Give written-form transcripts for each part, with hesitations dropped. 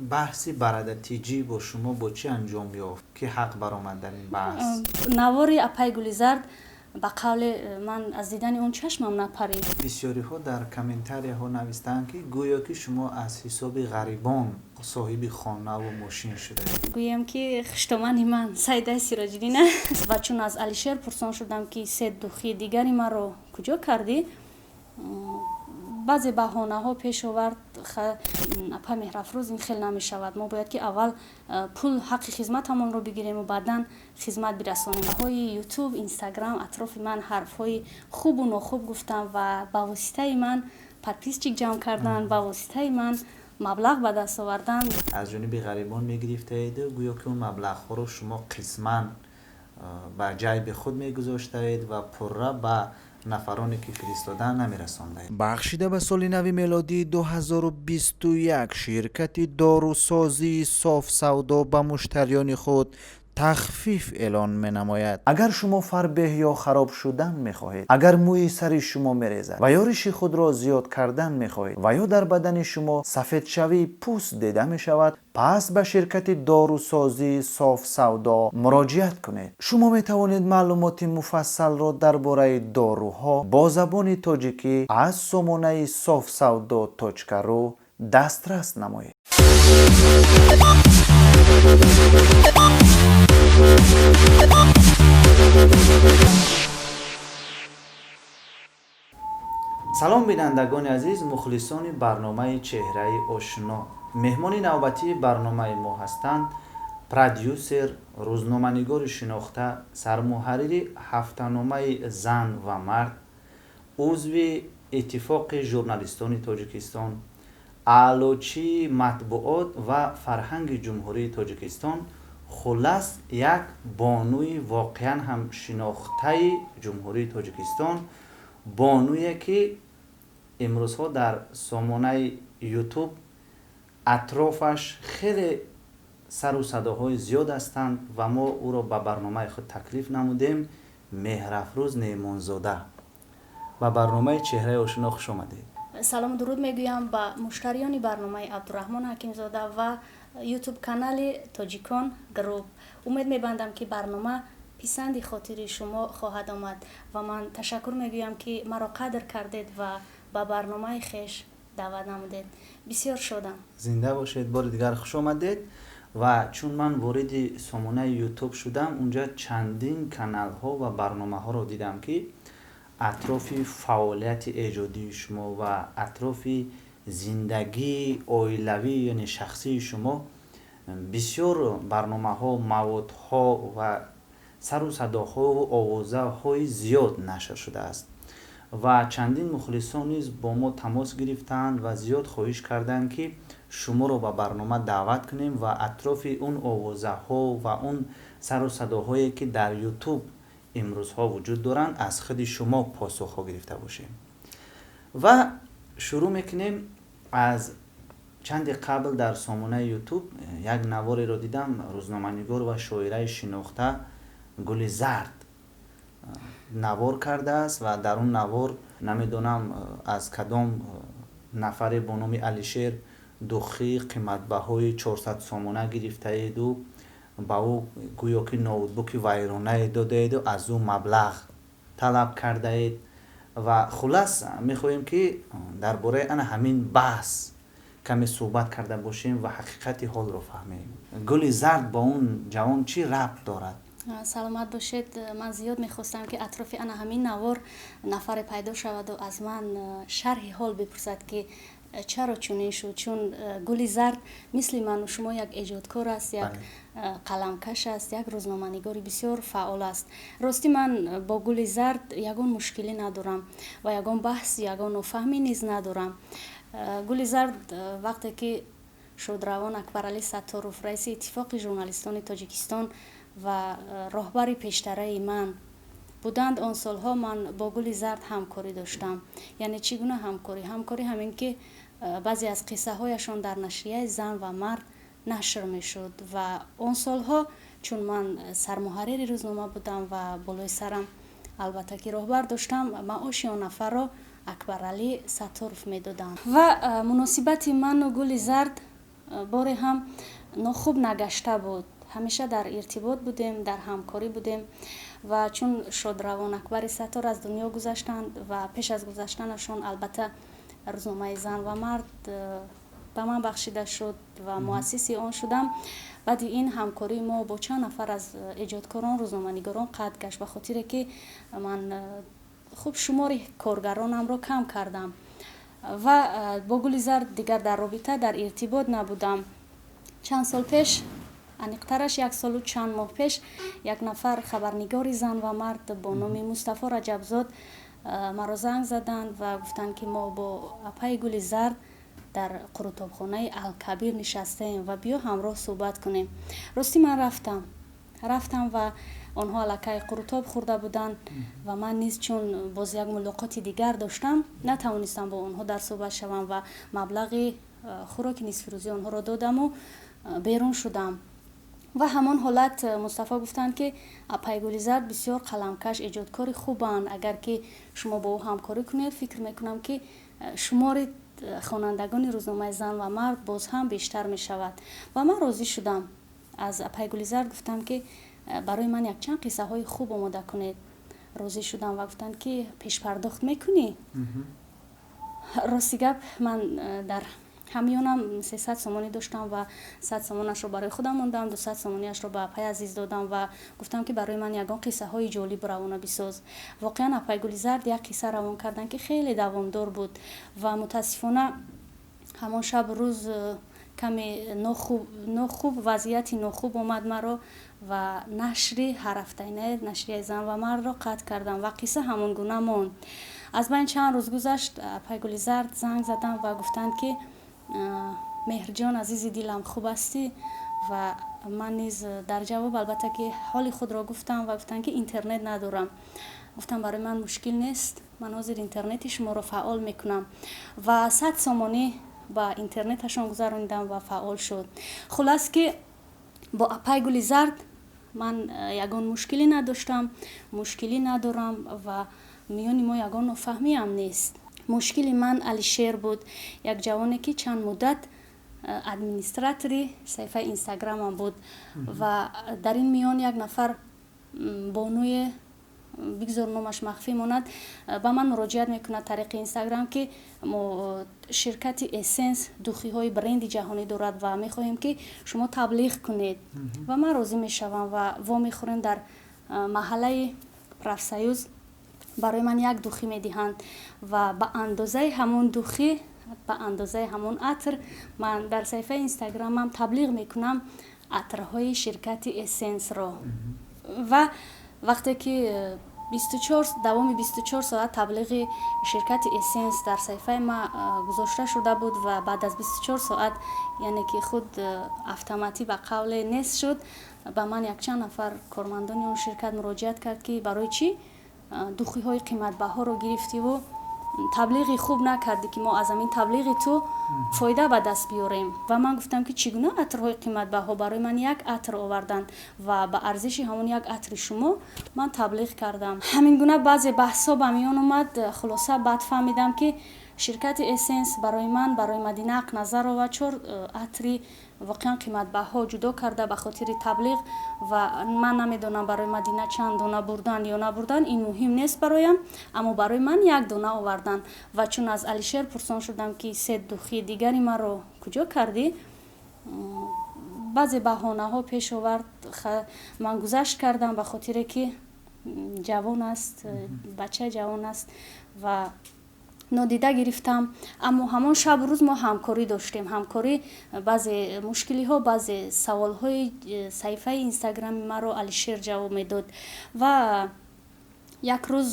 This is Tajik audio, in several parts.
Баҳси барадатиҷӣ бо шумо бо чӣ анҷом ёфт, ки ҳақ баромад дар ин баҳс? Навори апай Гулизард, ба қавле, ман аз дидани он чашмам напарид. Бисёриҳо дар комментарияҳо навистаанд, ки гӯё ки шумо аз ҳисоби ғарибон соҳиби хонаву мошин шудаед. Гӯям, ки хуштомани ман Саидаи Сироҷиддин аст. Ва чун аз Алишер пурсон шудам, ки се духи дигари маро куҷо кардӣ, баъзе баҳонаҳо пеш овард. Апа Меҳрафрӯз, ин хел намешавад, мо бояд ки аввал пул ҳаққи хизматамонро бигирему баъдан хизмат бирасонем. Ҳои Ютуб, Инстаграм атрофи ман ҳарфҳои хубу нохуб гуфтам ва ба воситаи ман подписчик ҷамъ кардан, ба воситаи ман маблағ ба даст овардан. Аз ҷониби ғарибон мегирифтаеду гӯё ки он маблағҳоро шумо қисман ба ҷайби худ мегузоштаед ва пурра ба нафароне ки фиристодаанд, намерасондаед. Бахшида ба соли нави мелодии 2021 ширкати дорусозии Софсавдо ба муштариёни худ тахфиф эълон менамояд. Агар шумо фарбеҳ ё хароб шудан мехоҳед, агар мӯи сари шумо мерезад ва ё риши худро зиёд кардан мехоҳед ва ё дар бадани шумо сафедшавии пӯст дида мешавад, пас ба ширкати дорусозии Софсавдо муроҷиат кунед. Шумо метавонед маълумоти муфассалро дар бораи доруҳо бо забони тоҷикӣ аз сомонаи софсавдо.ру дастрас намоед. Салом, бинандагони азиз, мухлисони барномаи Чеҳраи ошно. Меҳмони навбатии барномаи мо ҳастанд продюсер, рӯзноманигори шинохта, сармуҳаррири ҳафтаномаи Зан ва мард, узви Иттифоқи журналистони Тоҷикистон, аълочии матбуот ва фарҳанги Ҷумҳурии Тоҷикистон, хуллас, як бонуи воқеан ҳам шинохтаи Ҷумҳурии Тоҷикистон, бонуе ки имрӯзҳо дар сомонаи Ютуб атрофаш хеле сару садоҳои зиёд ҳастанд ва мо ӯро ба барномаи худ таклиф намудем. Меҳрафрӯз Неъмонзода, ба барномаи Чеҳраи ошино хуш омадед. Салому дуруд мегӯям ба муштариёни барномаи Абдураҳмон Ҳакимзода ва Ютуб канали Тоҷикон Груп. Умед мебандам, ки барнома писанди хотири шумо хоҳад омад ва ман ташаккур мегӯям, ки маро қадр кардед ва ба барномаи хеш даъват намудед. Бисёр шодам. Зинда бошед, бори дигар хуш омадед. Ва чун ман вориди сомонаи Ютуб шудам, унҷа чандин каналҳо ва барномаҳоро дидам, ки атрофи фаъолияти эҷодии шумо ва атрофи зиндагии оилавӣ, яъне шахсии шумо бисёр барномаҳо, маводҳо ва сару садоҳову овозаҳои зиёд нашр шудааст ва чандин мухлисон низ бо мо тамос гирифтаанд ва зиёд хоҳиш карданд, ки шуморо ба барнома даъват кунем ва атрофи он овозаҳо ва он сару садоҳое, ки дар Ютуб имрӯзҳо вуҷуд доранд, аз худи шумо посухҳо гирифта бошем. Ва шурӯъ мекунем. Аз чанде қабл дар сомонаи Ютуб як навореро дидам. Рӯзноманигор ва шоираи шинохта Гули Зард навор кардааст ва дар он навор намедонам аз кадом нафаре бо номи Алишер духи қиматбаҳои 400 сомона гирифтаеду ба ӯ гӯё ки ноутбуки вайронае додаеду аз ӯ маблағ талаб кардаед. Ва хуллас, мехоҳем, ки дар бораи ана ҳамин баҳс каме суҳбат карда бошем ва ҳақиқати ҳолро фаҳмем. Гули Зард бо он ҷавон чӣ рабт дорад? Саломат бошед. Ман зиёд мехостам, ки атрофи ана ҳамин навор нафаре пайдо шаваду аз ман шарҳи ҳол бипурсад, ки чаро чунин шуд, чун Гули Зард мисли ману шумо як эҷодкор аст, як қаламкаш аст, як рӯзноманигори бисёр фаъол аст. Ростӣ, ман бо Гули Зард ягон мушкилӣ надорам ва ягон баҳс, ягон нофаҳмӣ низ надорам. Гули Зард, вақте ки шодравон Акбаралӣ Сатторов, раиси Иттифоқи журналистони Тоҷикистон ва роҳбари пештараи ман буданд, он солҳо ман бо Гули Зард ҳамкорӣ доштам. Яъне чӣ гуна ҳамкорӣ? Ҳамкорӣ ҳамин ки баъзе аз қиссаҳояшон дар нашрияи Зан ва мард нашр мешуд ва он солҳо, чун ман сармуҳаррири рӯзнома будам ва болои сарам албатта ки роҳбар доштам, маоши он нафарро Акбаралӣ Сатторов медоданд. Ва муносибати ману Гули Зард боре ҳам нохуб нагашта буд. Ҳамеша дар иртибот будем, дар ҳамкорӣ будем. Ва чун шодравон Акбари Саттор аз дунё гузаштанд ва пеш аз гузаштанашон, албатта, рӯзномаи «Зан ва мард» ба ман бахшида шуд ва муассиси он шудам. Баъди ин ҳамкории мо бо чанд нафар аз эҷодкорон, рӯзноманигорон қатъ гашт, ба хотире ки ман хуб шумори коргаронамро кам кардам ва бо Гули Зард дигар дар робита, дар иртибот набудам. Чанд сол пеш, аниқтараш як солу чанд моҳ пеш, як нафар хабарнигори «Зан ва мард» бо номи Мустафо Раҷабзод маро занг заданд ва гуфтанд, ки мо бо апаи Гули Зард дар қурутобхонаи Алкабир нишастаем ва биё, ҳамроҳ суҳбат кунем. Ростӣ, ман рафтам ва онҳо аллакай қурутоб хӯрда буданд ва ман низ, чун боз як мулоқоти дигар доштам, натавонистам бо онҳо дар суҳбат шавам ва маблағи хӯроки нисфирӯзии онҳоро додаму берун шудам. Ва ҳамон ҳолат Мустафо гуфтанд, ки апаи Гули Зард бисёр қаламкаш, эҷодкори хубанд. Агар ки шумо бо ӯ ҳамкорӣ кунед, фикр мекунам, ки шумори хонандагони рӯзномаи «Зан ва мард» боз ҳам бештар мешавад. Ва ман розӣ шудам. Аз апаи Гули Зард гуфтам, ки барои ман якчанд қиссаҳои хуб омода кунед. Розӣ шудам ва гуфтанд, ки пешпардохт мекунӣ? Рости гап, ман дар ҳамёнам 300 сомонӣ доштам ва 100 сомонашро барои худам мондам, 200 сомониашро ба апаи азиз додам ва гуфтам, ки барои ман ягон қиссаҳои ҷолиб равона бисоз. Воқеан, апаи Гули Зард як қисса равон карданд, ки хеле давомдор буд ва мутаассифона ҳамон шаб рӯз каме нохуб, вазъияти нохуб омад маро ва нашри ҳарҳафтаинаи нашрияи «Зан ва мардро» қатъ кардам ва қисса ҳамон гуна монд. Аз байн чанд рӯз гузашт, апаи Гули Зард занг заданд ва гуфтанд, ки «Меҳрҷон, азизи дилам, хуб ҳастӣ?» Ва ман низ дар ҷавоб, албатта, ки ҳоли худро гуфтам ва гуфтанд, ки интернет надорам. Гуфтам, барои ман мушкил нест, ман ҳозир интернети шуморо фаъол мекунам ва 100 сомонӣ ба интернеташон гузаронидам ва фаъол шуд. Хулас, ки бо апаи Гули Зард ман ягон мушкилӣ надоштам, мушкилӣ надорам ва миёни мо ягон нофаҳмиам нест. Мушкили ман Алишер буд, як ҷавоне, ки чанд муддат администратори саҳифаи Инстаграмам буд ва дар ин миён як нафар бонуе, бигзор номаш махфӣ монад, ба ман муроҷиат мекунад тариқи Инстаграм, ки мо ширкати Эссенс духиҳои бренди ҷаҳонӣ дорад ва мехоҳем, ки шумо таблиғ кунед. Ва ман розӣ мешавам ва вомехӯрем дар маҳаллаи Профсоюз. Барои ман як духӣ медиҳанд ва ба андозаи ҳамон духӣ, ба андозаи ҳамон атр ман дар саҳифаи Инстаграмам таблиғ мекунам атрҳои ширкати Эссенсро. Ва вақте ки давоми 24 соат таблиғи ширкати Эссенс дар саҳифаи ма гузошта шуда буд ва баъд аз 24 соат, яъне ки худ автоматӣ, ба қавле, нест шуд, ба ман якчанд нафар кормандони он ширкат муроҷиат кард, ки барои чӣ духиҳои қиматбаҳоро гирифтиву таблиғи хуб накардӣ, ки мо аз ҳамин таблиғи ту фоида ба даст биёрем. Ва ман гуфтам, ки чӣ гуна атрҳои қиматбаҳо? Барои ман як атр оварданд ва ба арзиши ҳамон як атри шумо ман таблиғ кардам. Ҳамин гуна баъзе баҳсҳо ба миён омад. Хулоса, баъд фаҳмидам, ки ширкати Эссенс барои ман, барои Мадина Ақназарова, чор атри воқеан қиматбаҳо ҷудо карда ба хотири таблиғ. Ва ман намедонам, барои Мадина чанд дона бурдан ё набурдан, ин муҳим нест бароям, аммо барои ман як дона оварданд. Ва чун аз Алишер пурсон шудам, ки се духи дигари маро куҷо кардӣ, баъзе баҳонаҳо пеш овард. Ман гузашт кардам, ба хотире ки ҷавон аст, бачаи ҷавон аст ва нодида гирифтам. Аммо ҳамон шабу рӯз мо ҳамкорӣ доштем, ҳамкорӣ. Баъзе мушкилиҳо, баъзе саволҳои саҳифаи Инстаграми маро Алишер ҷавоб медод. Ва як рӯз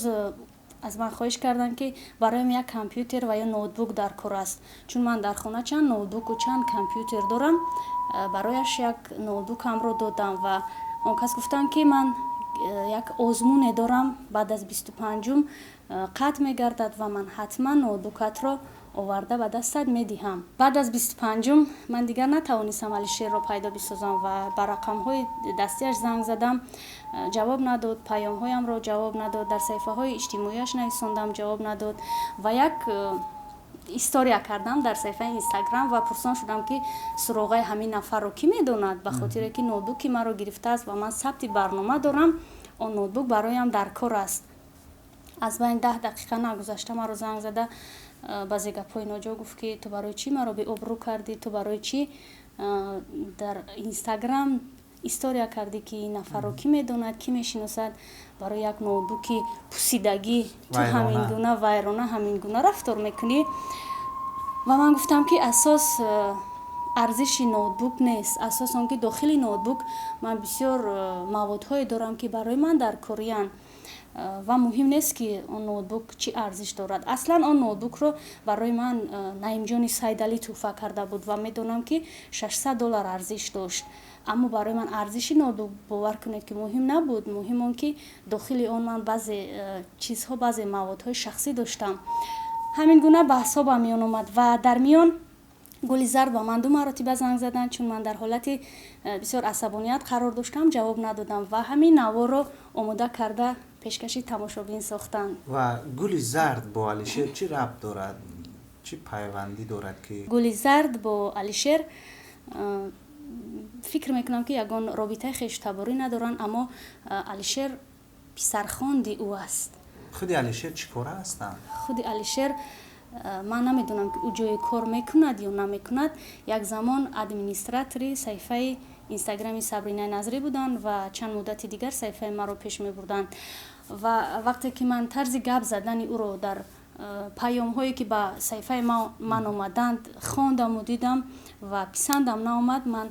аз ман хоҳиш карданд, ки бароям як компютер ва ё ноутбук дар кор аст. Чун ман дар хона чанд ноутбуку чанд компютер дорам, барояш як ноутбукамро додам. Ва он кас гуфтанд, ки ман як озмуне дорам, баъд аз 25-ум қатъ мегардад ва ман ҳатман ноутбукатро оварда ба дастат медиҳам. Баъд аз 25-ум ман дигар натавонистам Алишерро пайдо бисозам ва ба рақамҳои дастиаш занг задам, ҷавоб надод, паёмҳоямро ҷавоб надод, дар саҳифаҳои иҷтимоияш нависондам, ҷавоб надод. Ва як История кардам дар саҳифаи Инстаграм ва пурсон шудам, ки суроғаи ҳамин нафарро кӣ медонад, ба хотире ки ноутбуки маро гирифтааст ва ман сабти барнома дорам, он ноутбук бароям дар кор аст. Аз байни 10 дақиқа нагузашта маро занг зада, баъзе гапҳои ноҷо гуфт, ки ту барои чӣ маро беобрӯ кардӣ, ту барои чӣ дар Инстаграм история кардӣ, ки ин нафарро кӣ медонад, кӣ мешиносад, барои як ноутбуки пусидагӣ ту ҳамин гуна вайрона, ҳамин гуна рафтор мекунӣ. Ва ман гуфтам, ки асос арзиши ноутбук нест, асос он ки дохили ноутбук ман бисёр маводҳое дорам, ки барои ман дар кориянд, ва муҳим нест, ки он ноутбук чӣ арзиш дорад. Аслан он ноутбукро барои ман Наимҷони Сайдалӣ тӯҳфа карда буд ва медонам, ки 600 доллар арзиш дошт. Аммо барои ман арзиши ноутбук, бовар кунед, ки муҳим набуд. Муҳим он ки дохили он ман баъзе чизҳо, баъзе маводҳои шахсӣ доштам. Ҳамин гуна баҳсҳо ба миён омад ва дар миён Гули Зард ба ман ду маротиба занг заданд. Чун ман дар ҳолати бисёр асабоният қарор доштам, ҷавоб надодам ва ҳамин наворро омода карда пешкаши тамошобин сохтанд. Ва Гули Зард бо Алишер чӣ рабт дорад, чӣ пайвандӣ дорад, ки Гули Зард бо Алишер фикр мекунам, ки ягон робитаи хештаборӣ надоранд, аммо Алишер писархонди ӯ аст. Худи Алишер чӣ кора ҳастанд? Худи Алишер, ман намедонам, ки ӯ ҷое кор мекунад ё намекунад. Як замон администратори саҳифаи Инстаграми Сабринаи Назрӣ буданд ва чанд муддати дигар саҳифаи маро пеш мебурданд. Ва вақте ки ман тарзи гап задани ӯро дар паёмҳое, ки ба саҳифаи ман омаданд, хондаму дидам ва писандам наомад, ман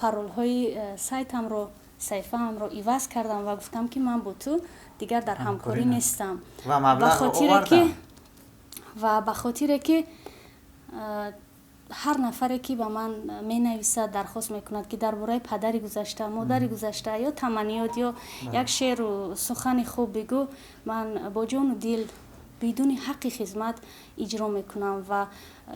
паролҳои сайтамро, саҳифаамро иваз кардам ва гуфтам, ки ман бо ту дигар дар ҳамкорӣ нестам. Ва ба хотире ки ҳар нафаре, ки ба ман менависад, дархост мекунад, ки дар бораи падари гузашта, модари гузашта ё таманниёт ё як шеъру сухани хуб бигӯ, ман бо ҷону дил бидуни ҳаққи хизмат иҷро мекунам. Ва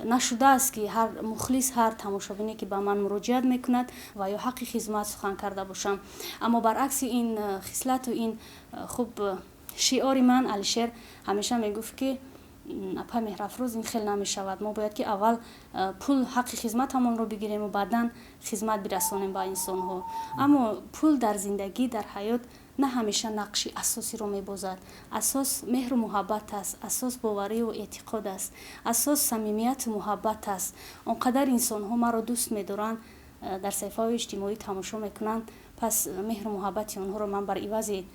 нашудааст, ки ҳар мухлис, ҳар тамошобине, ки ба ман муроҷиат мекунад, ва ё ҳаққи хизмат сухан карда бошам. Аммо баръакси ин хислату ин хуб шиори ман, Алишер ҳамеша мегуфт, ки апа Меҳрафрӯз, ин хел намешавад, мо бояд ки аввал пул, ҳаққи хизматамонро бигирему баъдан хизмат бирасонем ба инсонҳо. Аммо пул дар зиндагӣ, дар ҳаёт на ҳамеша нақши асосиро мебозад. Асос меҳру муҳаббат аст, асос боварию эътиқод аст, асос самимияту муҳаббат аст. Он қадар инсонҳо маро дӯст медоранд, дар саҳифаҳои иҷтимоӣ тамошо мекунанд, пас меҳру муҳаббати онҳоро ман бар ивази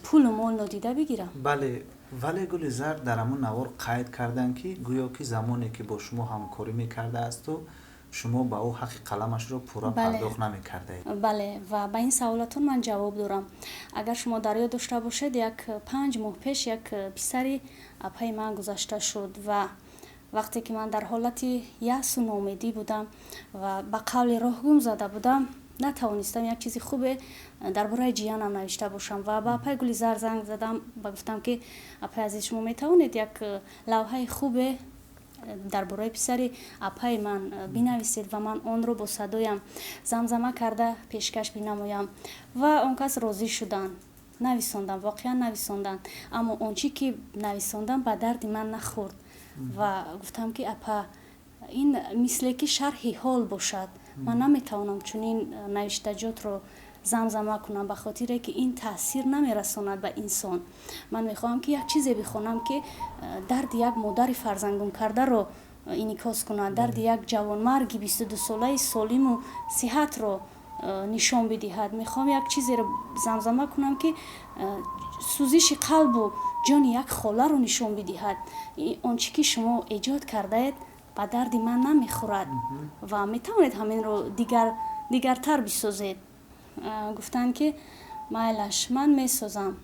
пулу мол нодида бигирам? Бале, вале Гули Зард дар ҳамон навор қайд карданд, ки гӯё ки замоне ки бо шумо ҳамкорӣ мекардаасту, шумо ба ӯ ҳаққи қаламашро пурра пардохт намекардаед. Бале, ва ба ин саволатон ман ҷавоб дорам. Агар шумо дар ёд дошта бошед, як 5 моҳ пеш як писари апаи ман гузашта шуд. Ва вақте ки ман дар ҳолати яъсу ноумедӣ будам ва ба қавли роҳ гум зада будам, натавонистам як чизи хубе дар бораи ҷиянам навишта бошам ва ба апаи Гули Зард занг задам ва гуфтам, ки апаи азиз, шумо метавонед як лавҳаи хубе дар бораи писари апаи ман бинависед ва ман онро бо садоям замзама карда пешкаш бинамоям? Ва он кас розӣ шуданд. Нависондам, воқеан нависонданд, аммо он чӣ ки нависондам, ба дарди ман нахӯрд. Ва гуфтам, ки апа, ин мисле ки шарҳи ҳол бошад, ман наметавонам чунин навиштаҷотро замзама кунам, ба хотире ки ин таъсир намерасонад ба инсон. Ман мехоҳам, ки як чизе бихонам, ки дарди як модари фарзандгумкардаро инъикос кунад, дарди як ҷавонмарги 22-солаи солиму сиҳатро нишон бидиҳад. Мехоҳам як чизеро замзама кунам, ки сӯзиши қалбу ҷони як холаро нишон бидиҳад. Он чӣ ки шумо эҷод кардаед, ба дарди ман намехӯрад ва метавонед ҳаминро дигартар бисозед. Гуфтанд, ки майлаш, ман месозам,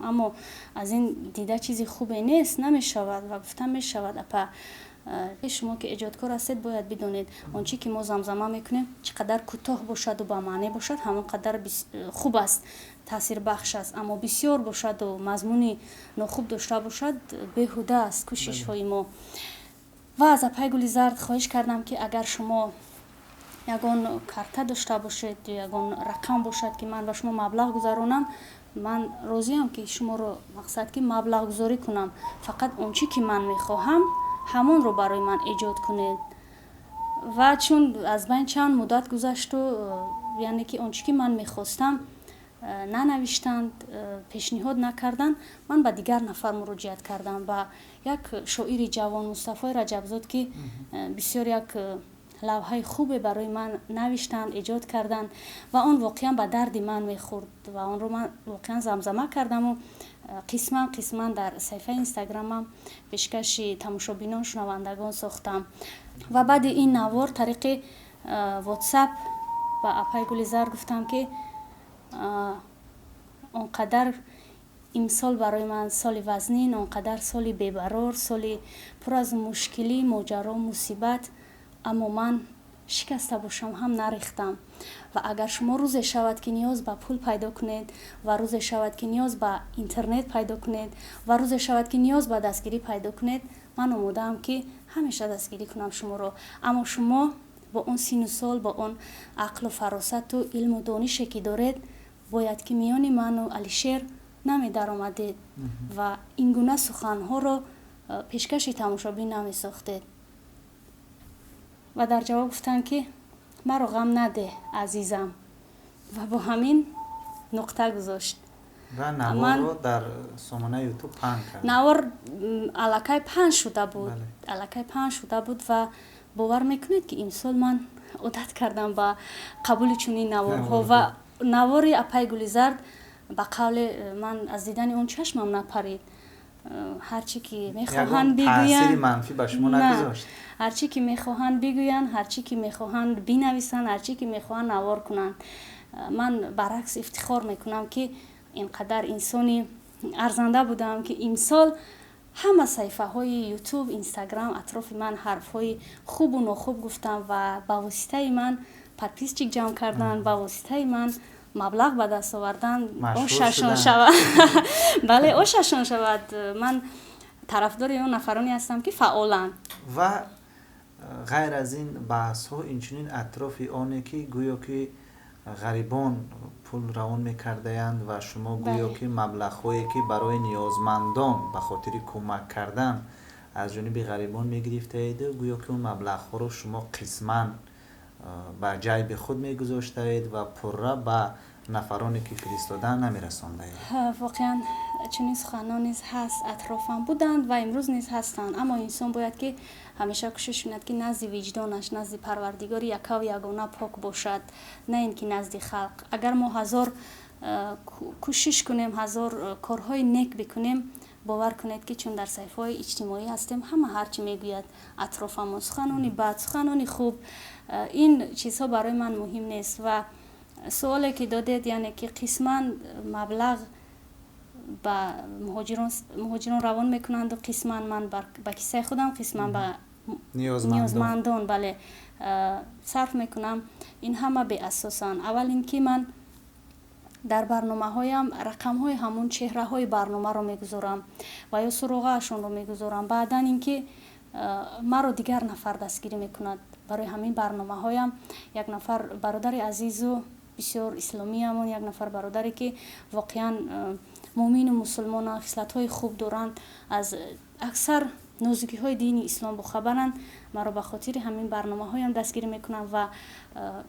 аммо аз ин дида чизи хубе нест, намешавад. Ва гуфтам, мешавад, апа, шумо ки эҷодкор ҳастед, бояд бидонед, он чӣ ки мо замзама мекунем, чӣ қадар кӯтоҳ бошаду ба маъне бошад, ҳамон қадар хуб аст, таъсирбахш аст, аммо бисёр бошаду мазмуни нохуб дошта бошад, беҳуда аст кӯшишҳои мо. Ва аз апаи Гули Зард хоҳиш кардам, ки агар шумо Ягон карта дошта бошед, ягон рақам бошад, ки ман ба шумо маблағ гузаронам, ман розиам, ки шуморо мақсад ки маблағгузорӣ кунам. Фақат он чӣ ки ман мехоҳам, ҳамонро барои ман эҷод кунед. Ва чун аз байн чанд муддат гузашту, яъне ки он чӣ ки ман мехостам, нанавиштанд, пешниҳод накарданд, ман ба дигар нафар муроҷиат кардам, ба як шоири ҷавон, Мустафои Раҷабзод, ки бисёр як лавҳаи хубе барои ман навиштанд, эҷод карданд ва он воқеан ба дарди ман мехӯрд ва онро ман воқеан замзама кардаму қисман қисман дар саҳифаи Инстаграмам пешкаши тамошобинон, шунавандагон сохтам. Ва баъди ин навор тариқи Ватсап ба апаи Гулизар гуфтам, ки он қадар имсол барои ман соли вазнин, он қадар соли бебарор, соли пур аз мушкилӣ, моҷаро, мусибат, аммо ман шикаста бошам ҳам нарехтам. Ва агар шумо рӯзе шавад, ки ниёз ба пул пайдо кунед, ва рӯзе шавад, ки ниёз ба интернет пайдо кунед, ва рӯзе шавад, ки ниёз ба дастгирӣ пайдо кунед, ман омодаам, ки ҳамеша дастгирӣ кунам шуморо. Аммо шумо бо он сину сол, бо он ақлу фаросату илму донише, ки доред, бояд ки миёни ману Алишер намедаромадед ва ин гуна суханҳоро пешкаши тамошобин намесохтед. Ва дар ҷавоб гуфтанд, ки маро ғам надеҳ, азизам, ва бо ҳамин нуқта гузошт. Ва наворро дар сомонаи Ютуб паҳн кард. Навор аллакай паҳн шуда буд, аллакай паҳн шуда буд. Ва бовар мекунед, ки имсол ман одат кардам ба қабули чунин наворҳо ва навори апаи Гулизард, ба қавле, ман аз дидани он чашмам напарид. Ҳарчи ки мехоҳанд бигӯянд, манфӣ ба шумо нагузошт. Ҳарчи ки мехоҳанд бигӯянд, ҳарчи ки мехоҳанд бинависанд, ҳарчи ки мехоҳанд навор кунанд. Ман баръакс ифтихор мекунам, ки ин қадар инсони арзанда будам, ки имсол ҳама саҳифаҳои Ютуб, Инстаграм атрофи ман ҳарфҳои хубу нохуб гуфтам ва ба воситаи ман подписчик ҷамъ карданд, ба воситаи ман маблағ ба даст овардан. Ошашон шавад, бале, ошашон шавад. Ман тарафдори он нафароне ҳастам, ки фаъоланд. Ва ғайр аз ин баҳсҳо, инчунин атрофи оне, ки гӯё ки ғарибон пул равон мекардаянд ва шумо гӯё ки маблағҳое, ки барои ниёзмандон ба хотири кӯмак кардан аз ҷониби ғарибон мегирифтаеду, гӯё ки он маблағҳоро шумо қисман ба ҷайби худ мегузоштаед ва пурра ба нафароне, ки фиристодаанд, намерасондаед. Воқеан, чунин суханон низ ҳаст, атрофам буданд ва имрӯз низ ҳастанд. Аммо инсон бояд ки ҳамеша кӯшиш кунад, ки назди виҷдонаш, назди Парвардигори якаву ягона пок бошад, на ин ки назди халқ. Агар мо ҳазор кӯшиш кунем, ҳазор корҳои нек бикунем, бовар кунед, ки чун дар саҳифаҳои иҷтимоӣ ҳастем, ҳама ҳарчи мегӯяд атрофамон, суханони бад, суханони хуб, ин чизҳо барои ман муҳим нест. Ва суоле ки додед, яъне ки қисман маблағ ба муҳоҷирон равон мекунанду қисман ман ба киссаи худам, қисман ба ниёзмандон, бале, сарф мекунам, ин ҳама беасосанд. Аввал ин ки ман дар барномаҳоям рақамҳои ҳамон чеҳраҳои барномаро мегузорам ва ё суроғаашонро мегузорам. Баъдан ин ки маро дигар нафар дастгирӣ мекунад. Барои ҳамин барномаҳоям як нафар бародари азизу бисёр исломиямон, як нафар бародаре, ки воқеан муъмину мусулмонанд, хислатҳои хуб доранд, аз аксар нозукиҳои дини ислом бохабаранд, маро ба хотири ҳамин барномаҳоям дастгирӣ мекунанд. Ва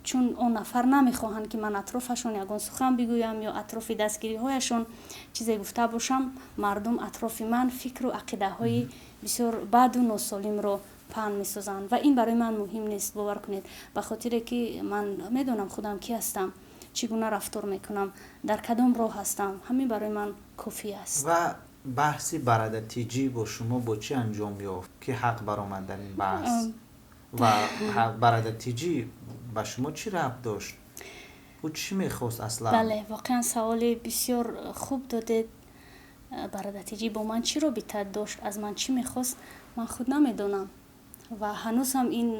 чун он нафар намехоҳанд, ки ман атрофашон ягон сухан бигӯям ё атрофи дастгириҳояшон чизе гуфта бошам, мардум атрофи ман фикру ақидаҳои бисёр баду носолимро паҳн месозанд ва ин барои ман муҳим нест. Бовар кунед, ба хотире ки ман медонам худам кӣ ҳастам, чӣ гуна рафтор мекунам, дар кадом роҳ ҳастам. Ҳамин барои ман кофӣ аст. Ва баҳси Барадатиҷӣ бо шумо бо чӣ анҷом ёфт, ки ҳақ баромад дар ин баҳс ва Барадатиҷӣ ба шумо чӣ рабт дошт? Ӯ чӣ мехост аслан? Бале, воқеан, саволи бисёр хуб додед. Барадатиҷӣ бо ман чӣ робита дошт, аз ман чӣ мехост, ман худ намедонам ва ҳанӯз ҳам ин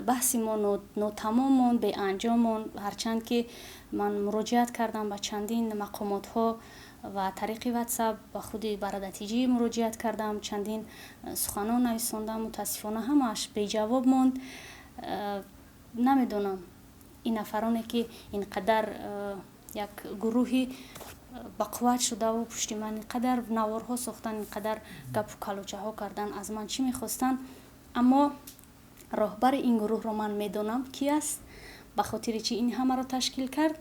баҳси мо нотамом монд, беанҷом монд. Ҳарчанд ки ман муроҷиат кардам ба чандин мақомотҳо ва тариқи Ватсап ба худи Барадатиҷӣ муроҷиат кардам, чандин суханон нависондам, мутаассифона, ҳамааш беҷавоб монд. Намедонам, ин нафароне ки ин қадар як гурӯҳи бақувват шудаву пушти ман ин қадар наворҳо сохтан, ин қадар гапу калочаҳо кардан, аз ман чӣ мехостанд? Аммо роҳбари ин гурӯҳро ман медонам, ки аст, ба хотири чӣ ин ҳамаро ташкил кард,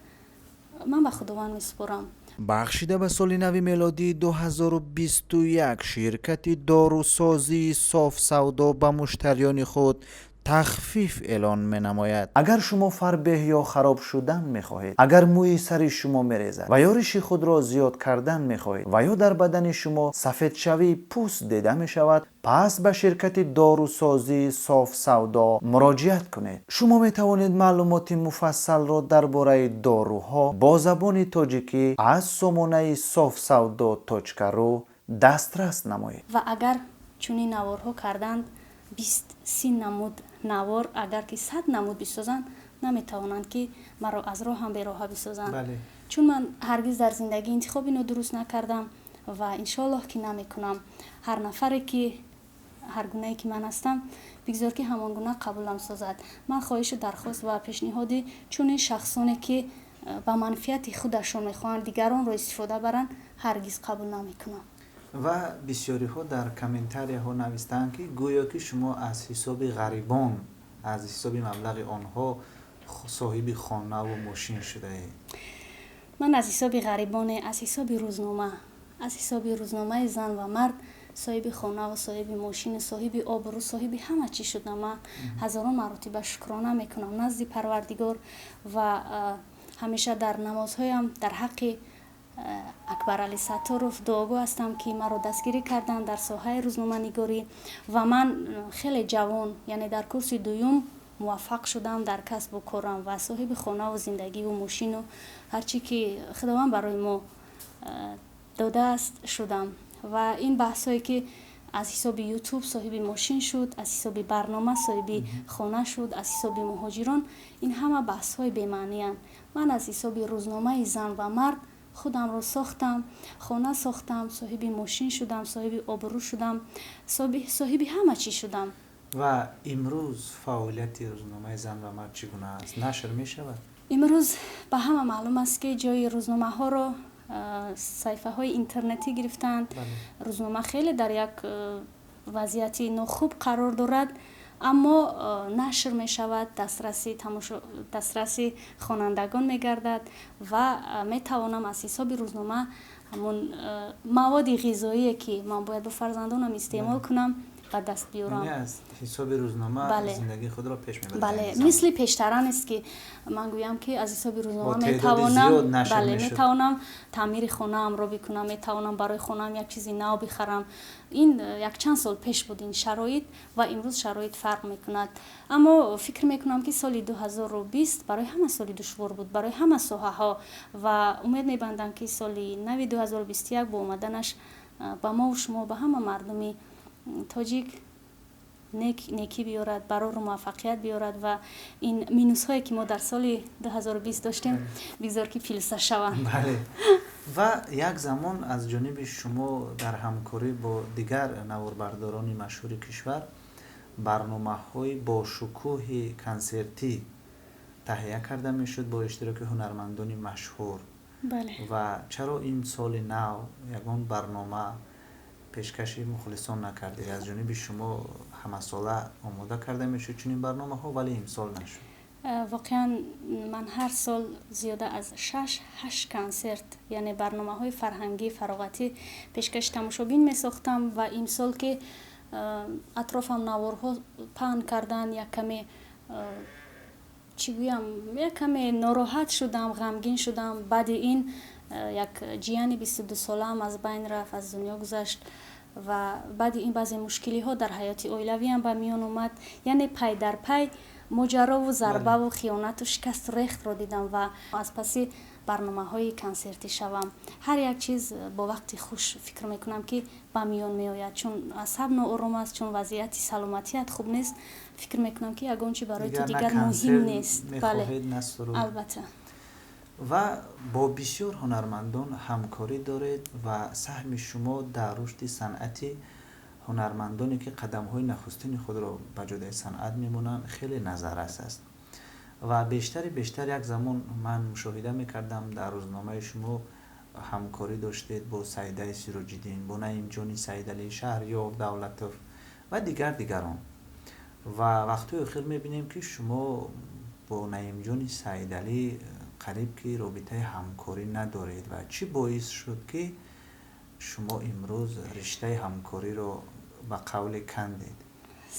ман ба Худованд месупорам. Бахшида ба соли нави мелодии 2021 ширкати дорусозии Софсавдо ба муштариёни худ тахфиф эълон менамояд. Агар шумо фарбеҳ ё хароб шудан мехоҳед, агар мӯи сари шумо мерезад ва ё риши худро зиёд кардан мехоҳед ва ё дар бадани шумо сафедшавии пӯст дида мешавад, пас ба ширкати дорусозии Софсавдо муроҷиат кунед. Шумо метавонед маълумоти муфассалро дар бораи доруҳо бо забони тоҷикӣ аз сомонаи софсавдо.ру дастрас намоед. Ва агар чунин наворҳо карданд, 20-30 намуд навор, агар ки 100 намуд бисозанд, наметавонанд, ки маро аз роҳам бероҳа бисозанд, чун ман ҳаргиз дар зиндагӣ интихоби нодуруст накардам ва иншоаллоҳ, ки намекунам. Ҳар нафаре ки ҳар гунае ки ман ҳастам, бигзор, ки ҳамон гуна қабулам созад. Ман хоҳишу дархост ва пешниҳоди чунин шахсоне, ки ба манфиати худашон мехоҳанд дигаронро истифода баранд, ҳаргиз қабул намекунам. Ва бисёриҳо дар комментарияҳо навистаанд, ки гӯё ки шумо аз ҳисоби ғарибон, аз ҳисоби маблағи онҳо соҳиби хонаву мошин шудаед. Ман аз ҳисоби ғарибоне, аз ҳисоби рӯзнома, аз ҳисоби рӯзномаи «Зан ва мард» соҳиби хонаву соҳиби мошину соҳиби обрӯ, соҳиби ҳама чиз шудам. Ман ҳазорон маротиба шукрона мекунам назди Парвардигор ва ҳамеша дар намозҳоям дар ҳаққи Акбарали Сатторов дуогӯ ҳастам, ки маро дастгирӣ карданд дар соҳаи рӯзноманигорӣ ва ман хеле ҷавон, яъне дар курси дуюм, муваффақ шудам дар касбу корам ва соҳиби хонаву зиндагиву мошину ҳар чӣ ки Худованд барои мо додааст шудам. Ва ин баҳсҳое, ки аз ҳисоби Ютуб соҳиби мошин шуд, аз ҳисоби барнома соҳиби хона шуд, аз ҳисоби муҳоҷирон, ин ҳама баҳсҳои бемаъниянд. Ман аз ҳисоби рӯзномаи «Зан ва мард» худамро сохтам, хона сохтам, соҳиби мошин шудам, соҳиби обрӯ шудам, соҳиби ҳама чиз шудам. Ва имрӯз фаъолияти рӯзномаи «Зан ва мард» чӣ гуна аст? Нашр мешавад? Имрӯз ба ҳама маълум аст, ки ҷои рӯзномаҳоро саҳифаҳои интернетӣ гирифтаанд. Рӯзнома хеле дар як вазъияти нохуб қарор дорад, аммо нашр мешавад, дастраси хонандагон мегардад ва метавонам аз ҳисоби рӯзнома ҳамон маводи ғизоие, ки ман бояд бо фарзандонам истеъмол кунам, ба даст биёрам. Аз ҳисоби рӯзнома зиндагии худро пеш мебаред. Бале, мисли пештара нест, ки ман гӯям, ки аз ҳисоби рӯзнома метавонам, бале, метавонам таъмири хонаамро бикунам, метавонам барои хонаам як чизи нав бихарам. Ин якчанд сол пеш буд ин шароит ва имрӯз шароит фарқ мекунад. Аммо фикр мекунам, ки соли 2020 барои ҳама соли душвор буд, барои ҳама соҳаҳо, ва умед мебандам, ки соли нави 2021 бо омаданаш ба мову шумо, ба ҳама мардуми тоҷик некӣ биёрад, барору муваффақият биёрад ва ин минусҳое, ки мо дар соли 2020 доштем, бигзор, ки плюса шаванд. Бале, ва як замон аз ҷониби шумо дар ҳамкорӣ бо дигар наворбардорони машҳури кишвар барномаҳои бошукӯҳи консертӣ таҳия карда мешуд бо иштироки ҳунармандони машҳур. Ва чаро ин соли нав ягон барнома пешкаши мухлисон накардед? Аз ҷониби шумо ҳамасола омода карда мешуд чунин барномаҳо, вале имсол нашуд. Воқеан, ман ҳар сол зиёда аз шаш ҳашт консерт, яъне барномаҳои фарҳангӣ, фароғатӣ пешкаши тамошобин месохтам ва имсол, ки атрофам наворҳо паҳн карданд, як каме, чӣ гӯям, як каме нороҳат шудам, ғамгин шудам. Баъди ин як ҷияни 22-солаам аз байн рафт, аз дунё гузашт ва баъди ин баъзе мушкилиҳо дар ҳаёти оилавиам ба миён омад, яъне пай дар пай моҷарову зарбаву хиёнату шикасту рехтро дидам ва аз паси барномаҳои консертӣ шавам. Ҳар як чиз бо вақти хуш, фикр мекунам, ки ба миён меояд. Чун асаб ноором аст, чун вазъияти саломатият хуб нест, фикр мекунам, ки ягон чи барои ту дигар муҳим нест. Бале, албатта. Ва бо бисёр ҳунармандон ҳамкорӣ доред ва саҳми шумо дар рушди санъати ҳунармандоне, ки қадамҳои нахустини худро ба ҷодаи санъат мемонанд, хеле назаррас аст. Ва бештари бештар як замон ман мушоҳида мекардам, дар рӯзномаи шумо ҳамкорӣ доштед бо Саидаи Сироҷиддин, бо Наимҷони Саидалӣ, Шаҳриёр Давлатов ва дигар дигарон. Ва вақтҳои охир мебинем, ки шумо бо Наимҷони Саидалӣ қариб ки робитаи ҳамкорӣ надоред. Ва чӣ боис шуд, ки шумо имрӯз риштаи ҳамкориро ба қавле кандед?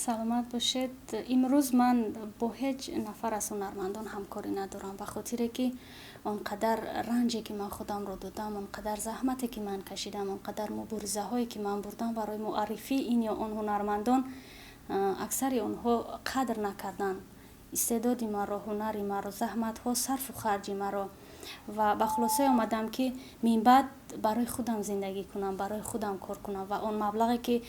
Саломат бошед. Имрӯз ман бо ҳеҷ нафар аз ҳунармандон ҳамкорӣ надорам, ба хотире ки он қадар ранҷе ки ман худамро додам, он қадар заҳмате ки ман кашидам, он қадар муборизаҳое ки ман бурдам барои муаррифии ин ё он ҳунармандон, аксари онҳо қадр накарданд истеъдоди маро, ҳунари маро, заҳматҳо, сарфу харҷи маро. Ва ба хулосае омадам, ки минбаъд барои худам зиндагӣ кунам, барои худам кор кунам ва он маблағе ки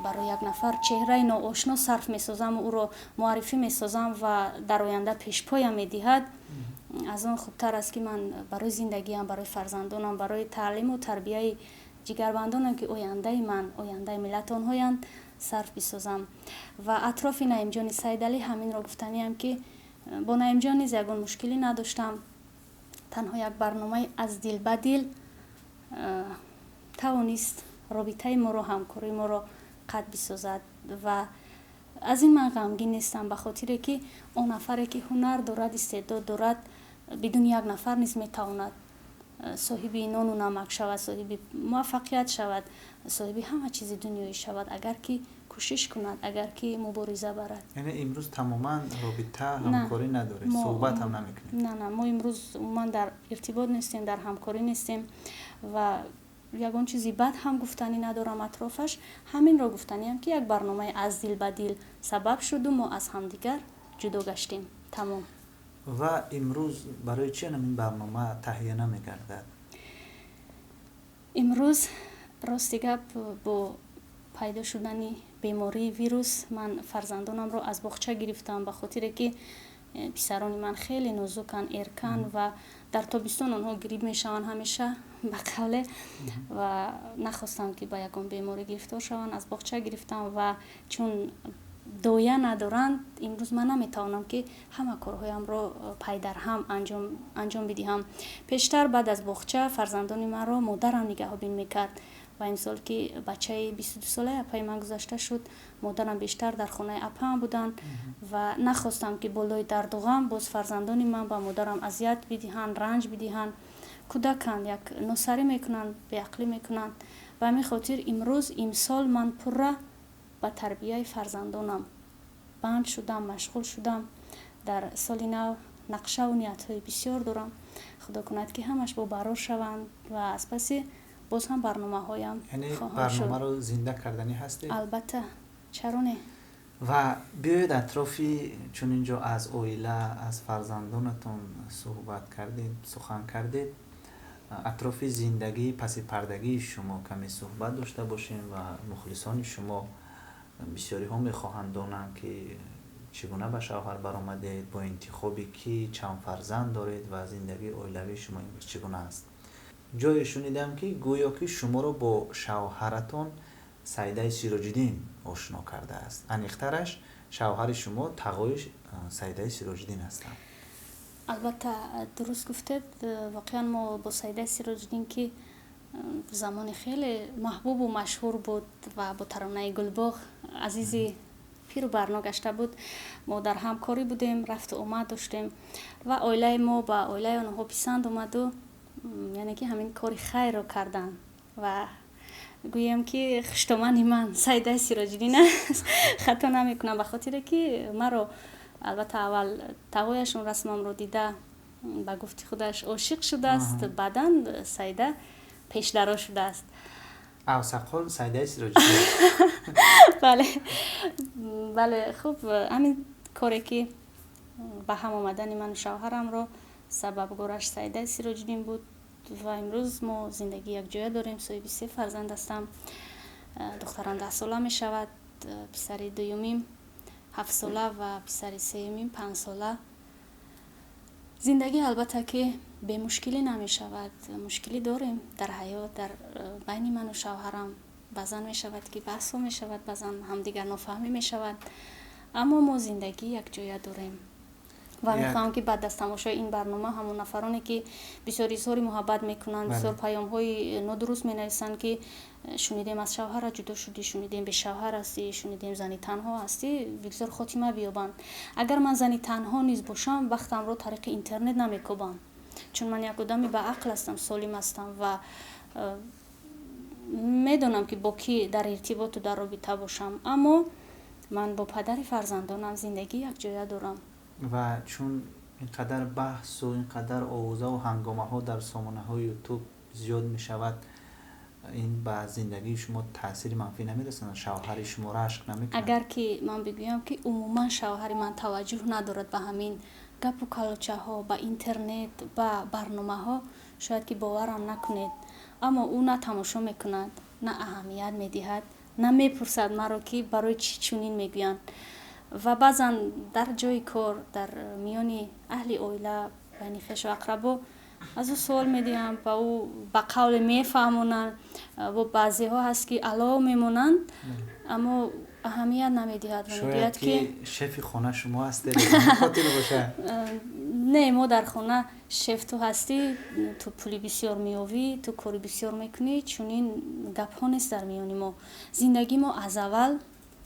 барои як нафар чеҳраи ноошно сарф месозаму ӯро муаррифӣ месозам ва дар оянда пешпоям медиҳад, аз он хубтар аст, ки ман барои зиндагиам, барои фарзандонам, барои таълиму тарбияи ҷигарбандонам, ки ояндаи ман, ояндаи миллат онҳоянд, сарф бисозам. Ва атрофи Наимҷони Саидалӣ ҳаминро гуфтаниам, ки бо Наимҷон низ ягон мушкилӣ надоштам. Танҳо як барномаи «Аз дил ба дил» тавонист робитаи моро, ҳамкории моро қатъ бисозад. Ва аз ин ман ғамгин нестам, ба хотире ки он нафаре ки ҳунар дорад, истеъдод дорад, бидуни як нафар низ метавонад соҳиби нону намак шавад, соҳиби муваффақият шавад, соҳиби ҳама чизи дунёӣ шавад, агар ки кӯшиш кунад, агар ки мубориза барад. Яъне имрӯз тамоман робита, ҳамкорӣ надоред, суҳбат ҳам намекунед? На, мо имрӯз умуман дар иртибот нестем, дар ҳамкорӣ нестем ва ягон чизи бад ҳам гуфтанӣ надорам атрофаш. Ҳаминро гуфтаниам, ки як барномаи «Аз дил ба дил» сабаб шуду мо аз ҳамдигар ҷудо гаштем, тамом. Ва имрӯз барои чи ин барнома таҳия намегардад? Имрӯз, рости гап, бо пайдо шудани бемории вирус ман фарзандонамро аз боғча гирифтам, ба хотире ки писарони ман хеле нозуканд, эрканд ва дар тобистон онҳо грипп мешаванд ҳамеша, ба қавле, ва нахостам, ки ба ягон беморӣ гирифтор шаванд, аз боғча гирифтам. Ва чун доя надоранд, имрӯз ман наметавонам, ки ҳама корҳоямро пайдарҳам анҷом бидиҳам. Пештар баъд аз боғча фарзандони маро модарам нигаҳбон мекард ва имсол ки бачаи 22-солаи апаи ман гузашта шуд, модарам бештар дар хонаи апаам буданд ва нахостам, ки болои дарду ғам боз фарзандони ман ба модарам азият бидиҳанд, ранҷ бидиҳанд. Кӯдаканд, як носарӣ мекунанд, беақлӣ мекунанд. Ба ҳамин хотир имрӯз, имсол ман пурра ба тарбияи фарзандонам банд шудам, машғул шудам. Дар соли нав нақшаву ниятҳои бисёр дорам. Худо кунад, ки ҳамаш бо барор шаванд ва аз паси боз ҳам барномаҳоям Яъне хоҳанд шуд. барномаро зинда карданӣ ҳастед? Албатта, чаро не? Ва биёед атрофи, чун инҷо аз оила, аз фарзандонатон суҳбат кардед, сухан кардед, атрофи зиндагии пасипардагии шумо каме суҳбат дошта бошем. Ва мухлисони шумо бисёриҳо мехоҳанд донанд, ки чӣ гуна ба шавҳар баромадед, бо интихоби кӣ, чанд фарзанд доред ва зиндагии оилавии шумо имрӯз чӣ гуна аст. Ҷое шунидам, ки гӯё ки шуморо бо шавҳаратон Саидаи Сироҷиддин ошно кардааст. Аниқтараш, шавҳари шумо тағои Саидаи Сироҷиддин ҳастанд. Албатта, дуруст гуфтед. Воқеан, мо бо Саидаи Сироҷиддин, ки замони хеле маҳбубу машҳур буд ва бо таронаи «Гулбоғ» азизи пиру барно гашта буд, мо дар ҳамкорӣ будем, рафту омад доштем ва оилаи мо ба оилаи онҳо писанд омаду, яъне ки ҳамин кори хайрро карданд. Ва гӯем, ки хуштомани ман Саидаи Сироҷиддин аст, хато намекунам, ба хотире ки маро албатта аввал тағояшон расмамро дида, ба гуфти худаш, ошиқ шудааст, баъдан Саида пешдаро шудааст. Авсақол Саидаи Сироҷиддин. Бале, хуб, ҳамин коре ки ба ҳам омадани ману шавҳарамро сабабгораш Саидаи Сироҷиддин буд. Ва имрӯз мо зиндагии якҷоя дорем, соҳиби се фарзанд ҳастам. Духтарам 10-сола мешавад, писари дуюмим 7-сола ва писари сеюмим 5-сола. Зиндагӣ, албатта, ки бемушкилӣ намешавад. Мушкилӣ дорем дар ҳаёт, дар байни ману шавҳарам баъзан мешавад, ки баҳсҳо мешавад, баъзан ҳамдигар нофаҳмӣ мешавад, аммо мо зиндагии якҷоя дорем. Ва мехоҳам, ки баъд аз тамошои ин барнома ҳамон нафароне, ки бисёр изҳори муҳаббат мекунанд, бисёр паёмҳои нодуруст менависанд, ки шунидем аз шавҳара ҷудо шудӣ, шунидем бешавҳар ҳастӣ, шунидем зани танҳо ҳастӣ, бисёр хотима биёбанд. Агар ман зани танҳо низ бошам, вақтамро тариқи интернет намекӯбам, чун ман як одами ба ақл ҳастам, солим ҳастам ва медонам, ки бо кӣ дар иртиботу дар робита бошам. Аммо ман бо падари фарзандонам зиндагии якҷоя дорам. Ва чун ин қадар баҳсу ин қадар овозаву ҳангомаҳо дар сомонаҳои Ютуб зиёд мешавад, ин ба зиндагии шумо таъсири манфӣ намерасонад? Шавҳари шумо рашк намекунад? Агар ки ман бигӯям, ки умуман шавҳари ман таваҷҷӯҳ надорад ба ҳамин гапу калочаҳо, ба интернет, ба барномаҳо, шояд ки боварам накунед, аммо ӯ на тамошо мекунад, на аҳамият медиҳад, на мепурсад маро, ки барои чӣ чунин мегӯянд. Ва баъзан дар ҷои кор, дар миёни аҳли оила, байни хешу ақрабо аз ӯ суол медиҳам, ба ӯ ба қавле мефаҳмонанд. Бо баъзеҳо ҳаст, ки алов мемонанд, аммо аҳамият намедиҳад ва мегӯяд, ки шефи хона шумо ҳастед, хотир бошад. Не, мо дар хона шеф ту ҳастӣ, ту пули бисёр меёвӣ, ту кори бисёр мекунӣ, чунин гапҳо нест дар миёни мо. Зиндагии мо аз аввал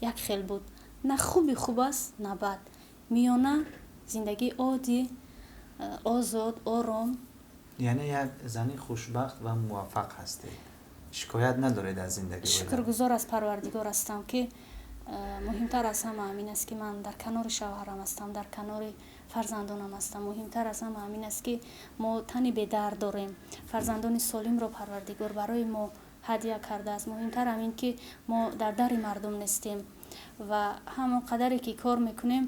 як хел буд: на хуби хуб аст, на бад, миёна, зиндагии оддӣ, озод, ором. Яъне як зани хушбахт ва муваффақ ҳастед, шикоят надоред аз зиндагӣ? Шукргузор аз Парвардигор ҳастам, ки муҳимтар аз ҳама ҳамин аст, ки ман дар канори шавҳарам ҳастам, дар канори фарзандонам ҳастам. Муҳимтар аз ҳама ҳамин аст, ки мо тани бедард дорем, фарзандони солимро Парвардигор барои мо ҳадя кардааст. Муҳимтар ҳамин, ки мо дар дари мардум нестем ва ҳамон қадаре ки кор мекунем,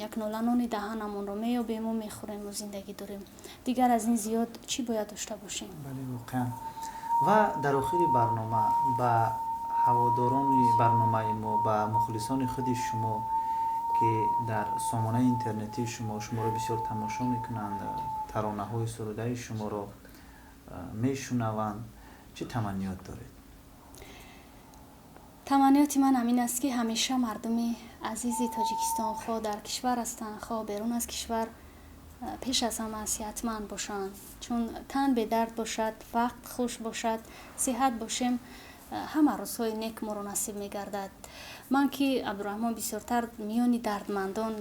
як ноланони даҳанамонро меёбему мехӯрему зиндагӣ дорем. Дигар аз ин зиёд чӣ бояд дошта бошем? Бале, воқеан. Ва дар охири барнома ба ҳаводорони барномаи мо, ба мухлисони худи шумо, ки дар сомонаи интернетии шумо шуморо бисёр тамошо мекунанд, таронаҳои сурудаи шуморо мешунаванд, чӣ таманниёт доред? Таманниёти ман ҳамин аст, ки ҳамеша мардуми азизи Тоҷикистон, хоҳ дар кишвар ҳастанд, хоҳ берун аз кишвар, пеш аз ҳама сиҳатманд бошанд, чун тан бедард бошад, вақт хуш бошад, сиҳат бошем, ҳама рӯзҳои нек моро насиб мегардад. Ман ки, Абдураҳмон, бисёртар миёни дардмандон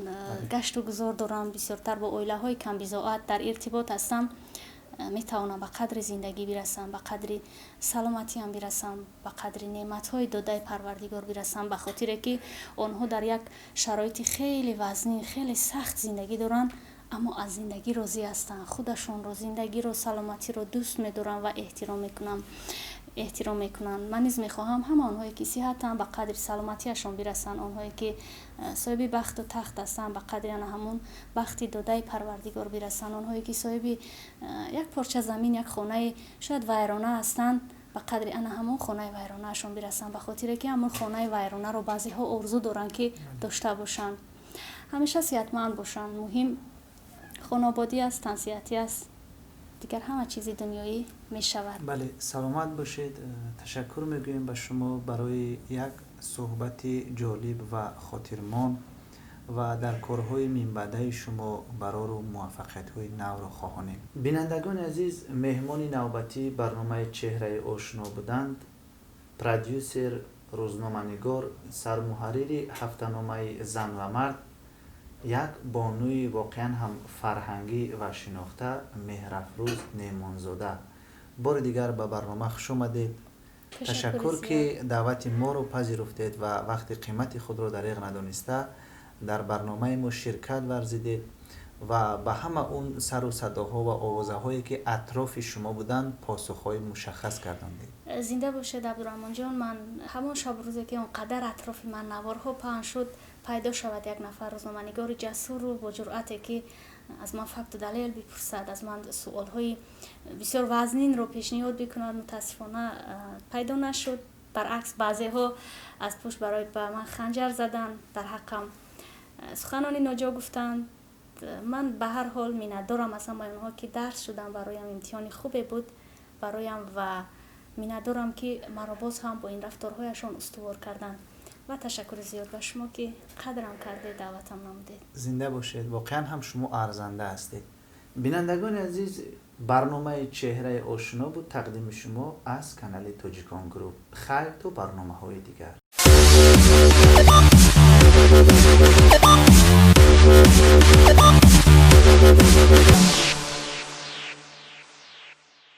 гашту гузор дорам, бисёртар бо оилаҳои камбизоат дар иртибот ҳастам, метавонам ба қадри зиндагӣ бирасам, ба қадри саломатиам бирасам, ба қадри неъматҳои додаи Парвардигор бирасам, ба хотире ки онҳо дар як шароити хеле вазнин, хеле сахт зиндагӣ доранд, аммо аз зиндагӣ розӣ ҳастанд, худашонро, зиндагиро, саломатиро дӯст медоранд ва эҳтиром мекунанд. Ман низ мехоҳам ҳама онҳое ки сиҳатанд, ба қадри саломатиашон бирасанд, онҳое ки соҳиби бахту тахт ҳастанд, ба қадри ана ҳамон бахти додаи Парвардигор бирасанд, онҳое ки соҳиби як порча замин, як хонаи шояд вайрона ҳастанд, ба қадри ана ҳамон хонаи вайронаашон бирасанд, ба хотире ки ҳамон хонаи вайронаро баъзеҳо орзу доранд, ки дошта бошанд. Ҳамеша сиҳатманд бошанд. Муҳим хонободӣ аст, тансиҳатӣ аст, дигар ҳама чизи дунёӣ мешавад. Бале, саломат бошед. Ташаккур мегӯем ба шумо барои як суҳбати ҷолиб ва хотирмон ва дар корҳои минбаъдаи шумо барору муваффақиятҳои навро хоҳонем. Бинандагони азиз, меҳмони навбатии барномаи «Чеҳраи ошно» буданд продюсер, рӯзноманигор, сармуҳаррири ҳафтаномаи «Зан ва мард», як бонуи воқеан ҳам фарҳангӣ ва шинохта Меҳрафрӯз Неъмонзода. Бори дигар ба барнома хуш омадед. Ташаккур, ки даъвати моро пазируфтед ва вақти қимати худро дареғ надониста дар барномаи мо ширкат варзидед ва ба ҳама он сару садоҳо ва овозаҳое, ки атрофи шумо буданд, посухҳои мушаххас гардондед. Зинда бошед, Абдураҳмонҷон. Ман ҳамон шабу рӯзе, ки он қадар атрофи ман наворҳо паҳн шуд, пайдо шавад як нафар рӯзноманигори ҷасуру бо ҷуръате, ки аз ман факту далел бипурсад, аз ман суолҳои бисёр вазнинро пешниҳод бикунад, мутаассифона, пайдо нашуд. Баръакс, баъзеҳо аз пушт барои ба ман ханҷар заданд, дар ҳаққам суханони ноҷо гуфтанд. Ман ба ҳар ҳол миннатдорам аз ҳамаи онҳо, ки дарс шудам бароям, имтиҳони хубе буд бароям, ва миннатдорам, ки маро боз ҳам бо ин рафторҳояшон устувор карданд. Ва ташаккури зиёд ба шумо, ки қадрам кардед, даъватам намудед. Зинда бошед, воқеан ҳам шумо арзанда ҳастед. Бинандагони азиз, барномаи «Чеҳраи ошино» буд, тақдими шумо аз канали «Тоҷикон Груп». Хайр, то барномаҳои дигар.